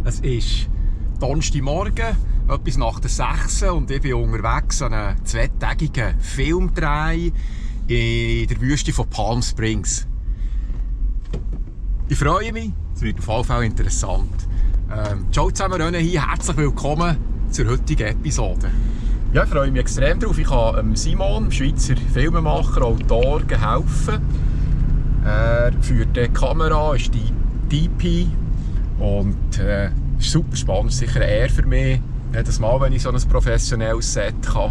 Es ist Donnerstagmorgen, etwas nach der 6 und ich bin unterwegs an einem zweitägigen Filmdreh in der Wüste von Palm Springs. Ich freue mich, es wird auf jeden Fall interessant. Ciao zusammen hier, herzlich willkommen zur heutigen Episode. Ja, ich freue mich extrem darauf. Ich kann Simon, Schweizer Filmemacher, Autor, helfen. Er führt die Kamera, ist die DP und ist super spannend, sicher eine Ehre für mich, jedes Mal, wenn ich so ein professionelles Set kann.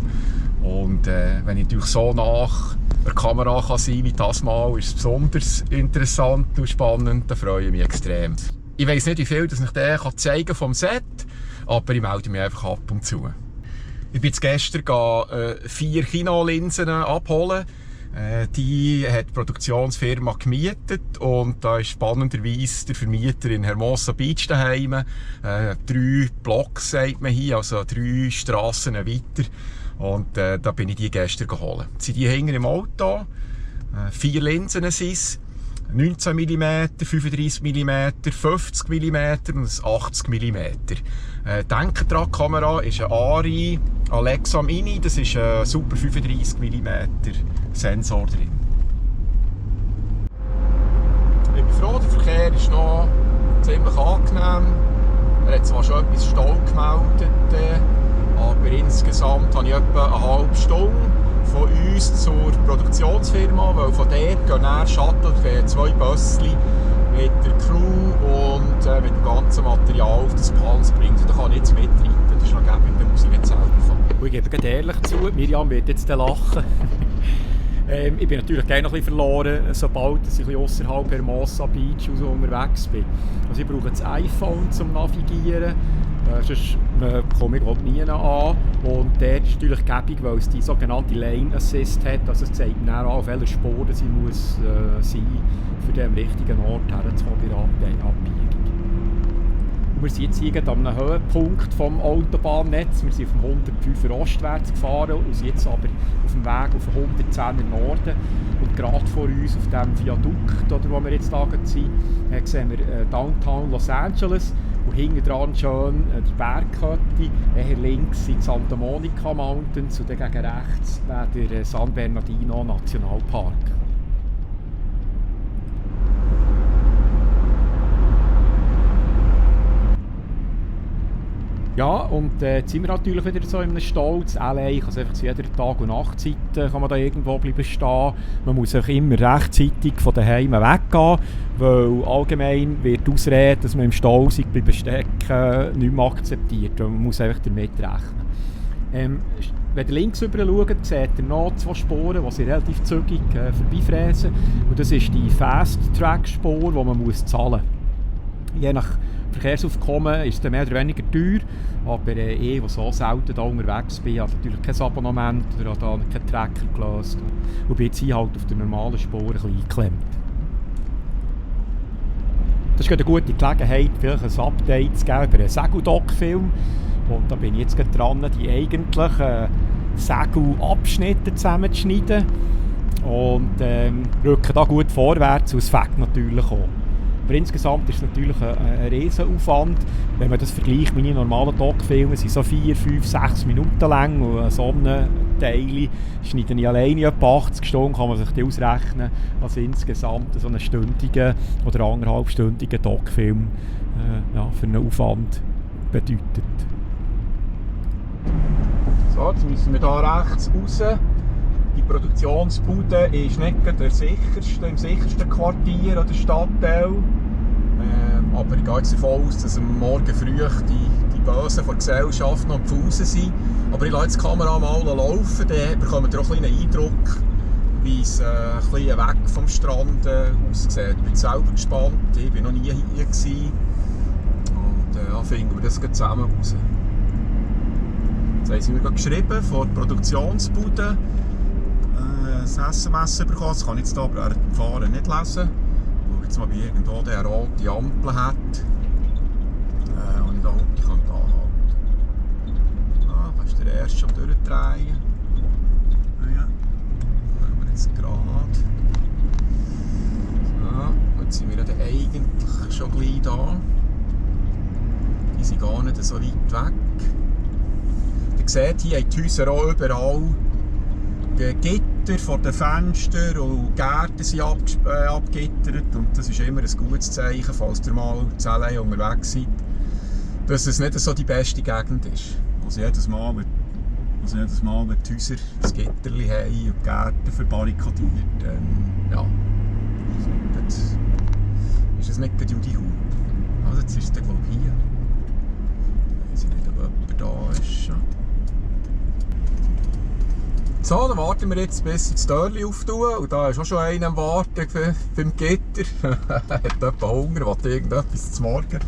Und wenn ich natürlich so nach der Kamera kann sein wie das Mal, ist es besonders interessant und spannend, da freue ich mich extrem. Ich weiss nicht, wie viel das ich dir zeigen vom Set, aber ich melde mich einfach ab und zu. Ich bin jetzt gestern 4 Kinolinsen abholen. Die hat die Produktionsfirma gemietet und da ist spannenderweise der Vermieter in Hermosa Beach daheim. 3 Blocks, sagt man hier, also 3 Strassen weiter. Und da bin ich die gestern geholt. Sind die hinten im Auto? 4 Linsen sind es. 19 mm, 35 mm, 50 mm und 80 mm. Denkt dran, die Kamera ist eine Arri Alexa Mini, das ist ein super 35 mm Sensor drin. Ich bin froh, der Verkehr ist noch ziemlich angenehm. Er hat zwar schon etwas Stau gemeldet, aber insgesamt habe ich etwa eine halbe Stunde von uns zur Produktionsfirma, weil von dort gehen dann Shuttle 2 Busse mit der Crew und mit dem ganzen Material auf das Palm Springs. Da kann ich jetzt mitreiten, das ist noch gäbig, da muss ich nicht selber fahren. Ich gebe gerade ehrlich zu, Miriam wird jetzt lachen. Ich bin natürlich gerne noch ein bisschen verloren, sobald ich ein bisschen ausserhalb Hermosa Beach unterwegs bin. Also ich brauche das iPhone zum Navigieren, sonst komme ich nie an. Und dort ist natürlich gäbig, weil es die sogenannte Lane Assist hat. Also es zeigt mir auf welcher Spur sie muss sein, für den richtigen Ort herzukommen bei der Abbiegung. Wir sind jetzt hier an einem Höhepunkt des Autobahnnetz. Wir sind auf dem 105er ostwärts gefahren und sind jetzt aber auf dem Weg auf den 110er Norden. Und gerade vor uns, auf dem Viadukt, oder wo wir jetzt da sind, sehen wir Downtown Los Angeles. Und hinten dran schön die Bergkette. Eher links sind die Santa Monica Mountains und dann gegen rechts der San Bernardino Nationalpark. Ja, und jetzt sind wir natürlich wieder so in einem Stau. In LA kann es einfach zu jeder Tag- und Nachtzeit kann man da irgendwo bleiben stehen. Man muss auch immer rechtzeitig von daheim weggehen, weil allgemein wird die Ausrede, dass man im Stau sei, bleiben stecken, nicht mehr akzeptiert. Man muss einfach damit rechnen. Wenn ihr links rüber schaut, seht ihr noch 2 Spuren, die sie relativ zügig vorbeifräsen. Und das ist die Fast-Track-Spur, die man muss zahlen muss. Je nach Verkehrsaufkommen ist es mehr oder weniger teuer, aber ich, der so selten da unterwegs bin, habe natürlich kein Abonnement oder habe da keinen Tracker gelöst und bin jetzt hier halt auf der normalen Spur ein bisschen eingeklemmt. Das ist eine gute Gelegenheit, vielleicht ein Update zu geben über einen Segel-Doc-Film. Und da bin ich jetzt dran, die eigentlichen Segel-Abschnitte zusammenzuschneiden und rücken da gut vorwärts und es fängt natürlich auch. Aber insgesamt ist es natürlich ein Riesenaufwand. Wenn man das vergleicht, meine normalen Doc-Filme sind so 4, 5, 6 Minuten lang und so eine Teile schneide ich alleine etwa 80 Stunden, kann man sich die ausrechnen, was insgesamt so einen stündigen oder 1,5-stündigen Doc-Film für einen Aufwand bedeutet. So, jetzt müssen wir hier rechts raus. Die Produktionsbude ist nicht im sichersten Quartier oder Stadtteil. Aber ich gehe jetzt davon aus, dass am Morgen früh die Bösen der Gesellschaft noch am Fussen sind. Aber ich lasse jetzt die Kamera mal laufen, dann bekommt ihr auch einen Eindruck, wie es ein bisschen weg vom Strand aussieht. Ich bin selber gespannt, ich war noch nie hier gewesen. Und finden wir das zusammen raus. Jetzt haben wir geschrieben von der Produktionsbude. Das SMS bekommen, das kann ich jetzt hier während dem Fahren nicht lesen. Schau jetzt mal, ob irgendwo eine rote Ampel hat, und ich da unten anhalten kann. Da ist der erste schon durchdrehen. Ja, dann wir jetzt gerade. So, jetzt sind wir dann eigentlich schon gleich da. Die sind gar nicht so weit weg. Ihr seht, hier haben die Häuser auch überall Gitter vor den Fenstern und Gärten sind abgittert. Und das ist immer ein gutes Zeichen, falls ihr mal in Zellei unterwegs seid, dass es nicht so die beste Gegend ist. Also jedes Mal, wenn die Häuser ein Gitterchen haben und die Gärten verbarrikadiert, ja, ist es nicht gerade Judy Hu. Also jetzt ist es glaube ich hier. Ich weiß nicht, ob jemand da ist. So, dann warten wir jetzt, bis sie das Türchen auftun. Und da ist auch schon einer am Warten für den Gitter. Er hat etwa Hunger, will irgendetwas zum Morgen.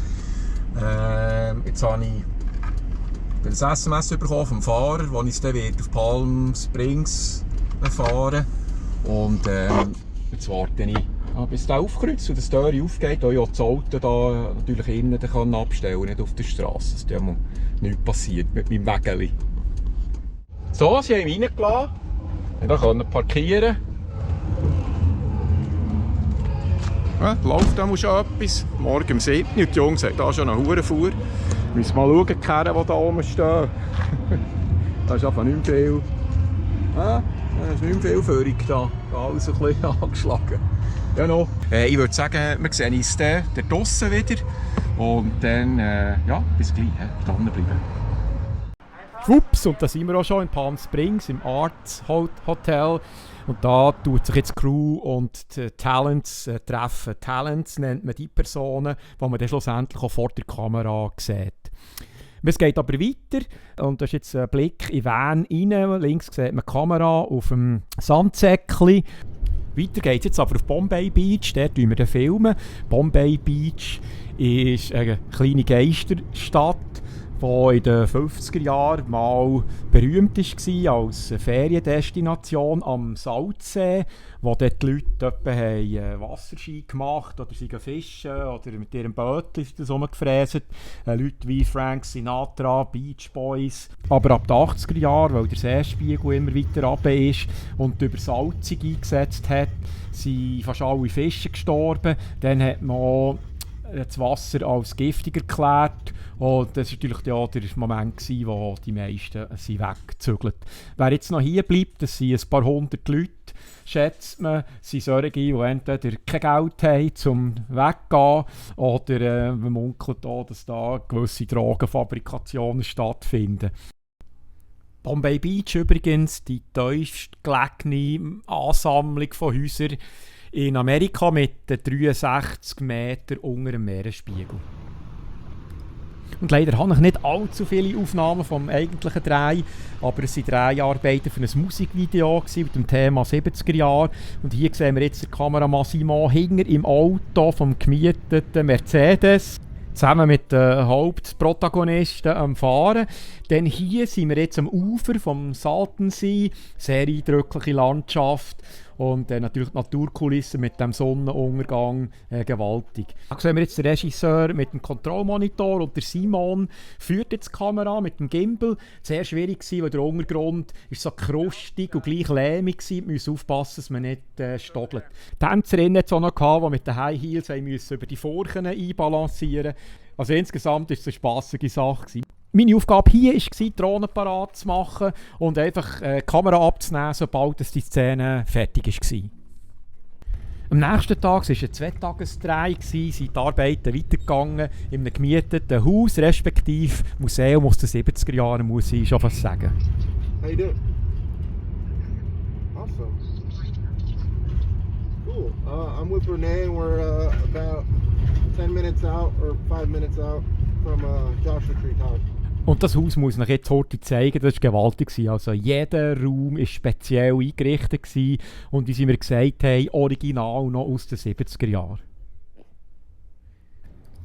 Jetzt habe ich ein SMS bekommen vom Fahrer, wo ich dann auf Palm Springs fahren. Und jetzt warte ich, bis der aufkreuzt und das Türchen aufgeht, da ja das Auto da natürlich innen kann abstellen, nicht auf der Straße. Dass da mal nichts passiert mit meinem Wägeli. So, sie haben ihn reingelassen. Wir können parkieren. Ja, läuft da schon etwas. Morgen um 7 Uhr. Und die Jungs haben da schon eine Hurenfuhr. Wir müssen mal schauen, die Kerren, die da oben stehen. Da ist einfach nicht mehr viel. Da ist nicht mehr viel Führung da. Alles ein bisschen angeschlagen. Ja, noch. Ich würde sagen, wir sehen uns dann draussen wieder. Und dann, ja, bis gleich. Dranbleiben. Schwupps, und da sind wir auch schon in Palm Springs, im Arts Hotel. Und da tut sich jetzt die Crew und die Talents treffen. Talents nennt man die Personen, die man dann schlussendlich auch vor der Kamera sieht. Es geht aber weiter, und das ist jetzt ein Blick in den Van rein. Links sieht man die Kamera auf dem Sandsäckchen. Weiter geht es jetzt aber auf Bombay Beach, dort filmen wir filmen. Bombay Beach ist eine kleine Geisterstadt, die in den 50er Jahren mal berühmt war als Feriendestination am Salzsee, wo dort die Leute etwa Wasserski gemacht oder sie fischen oder mit ihrem Bötchen rumgefräst. Leute wie Frank Sinatra, Beach Boys. Aber ab den 80er Jahren, weil der Seespiegel immer weiter runter ist und über Salzung eingesetzt hat, sind fast alle Fische gestorben. Dann hat man auch das Wasser als giftig erklärt. Und das war natürlich auch der Moment, wo die meisten weggezügelt sind. Wer jetzt noch hier bleibt, das sind ein paar hundert Leute, schätzt man, sind solche, die entweder kein Geld haben, zum Weggehen, oder man munkelt auch, dass da gewisse Drogenfabrikationen stattfinden. Bombay Beach übrigens, die tiefst gelegene Ansammlung von Häusern in Amerika mit 63 Metern unter dem Meeresspiegel. Und leider habe ich nicht allzu viele Aufnahmen vom eigentlichen Dreh, aber es waren Dreharbeiten für ein Musikvideo mit dem Thema 70er Jahre. Und hier sehen wir jetzt den Kameramann Simon Hinger im Auto vom gemieteten Mercedes, zusammen mit den Hauptprotagonisten am Fahren. Denn hier sind wir jetzt am Ufer vom Saltensee, sehr eindrückliche Landschaft. Und natürlich die Naturkulisse mit dem Sonnenuntergang gewaltig. Da sehen wir jetzt den Regisseur mit dem Kontrollmonitor und der Simon führt jetzt die Kamera mit dem Gimbal. Sehr schwierig war, weil der Untergrund ist so krustig und gleich lehmig war. Wir müssen aufpassen, dass man nicht stottelt. Die Tänzerinnen hat es auch noch gehabt, die mit den High Heels müssen über die Furchen einbalancieren. Also insgesamt war es eine spassige Sache. Meine Aufgabe hier war, die Drohne parat zu machen und einfach die Kamera abzunehmen, sobald die Szene fertig war. Am nächsten Tag war es ein 2-Tages-Dreh, sind die Arbeiten weitergegangen in einem gemieteten Haus, respektive Museum aus den 70er Jahren, muss ich schon fast sagen. How you doing? Awesome. Cool. I'm with Renee and we're about 10 minutes out or 5 minutes out from Joshua Tree Tower. Und das Haus muss ich euch jetzt heute zeigen, das war gewaltig. Also jeder Raum war speziell eingerichtet und wie sie mir gesagt haben, original noch aus den 70er Jahren.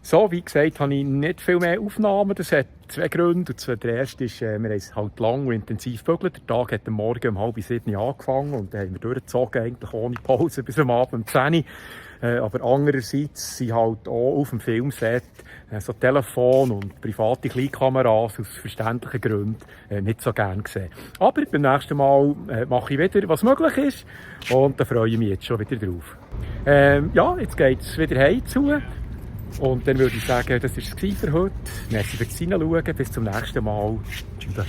So, wie gesagt, habe ich nicht viel mehr Aufnahmen. Das hat zwei Gründe. Der erste ist, wir haben halt lang und intensiv gebügelt. Der Tag hat am Morgen um 6:30 angefangen und dann haben wir durchgezogen, eigentlich ohne Pause bis am Abend um 10 Uhr. Aber andererseits sind halt auch auf dem Filmset so Telefon und private Kleinkameras aus verständlichen Gründen nicht so gerne gesehen. Aber beim nächsten Mal mache ich wieder, was möglich ist, und da freue ich mich jetzt schon wieder drauf. Ja, jetzt geht es wieder heim zu. Und dann würde ich sagen, das war es für heute. Merci fürs Hineinschauen. Bis zum nächsten Mal. Tschüss.